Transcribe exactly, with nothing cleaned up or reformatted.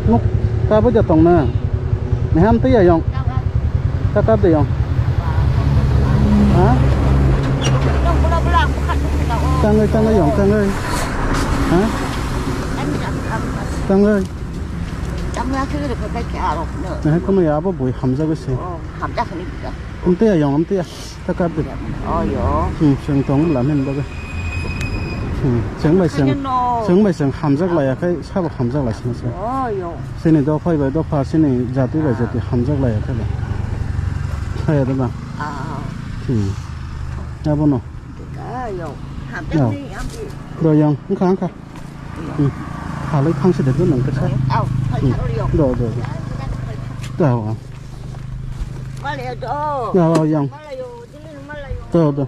Nuk, kabo ja tong na. Niham tei ayong. Kakap de yong. Ha? Tangoi, tangoi yong, tangoi. Ha? Tangoi. Nihai kono ya abo boi hamjagoi se. Amtwi ayong, amtwi. Kakap de. Oh, yo. Hmm, chwng tong la nini bagwi. Hmm, chwng bai chwng, chwng bai chwng hamjak laiya khai sabo hamjak lai sini chwng. Oh, yo. Sini dophai bai dopha, sini jati bai jati hamjak laiya khai ba. Khaya de ba. Ah. Hmm. Abono. Ah, yo. Hamjak ni ambi. Do yang, wngkha, wngkha. Hmm. Halai thangsi de do nang kasa. Oh, oh, hmm. Do, do, do. Do, oh. Malaya do. Do, oh, yang. Malayo, dili malayo. Do, do.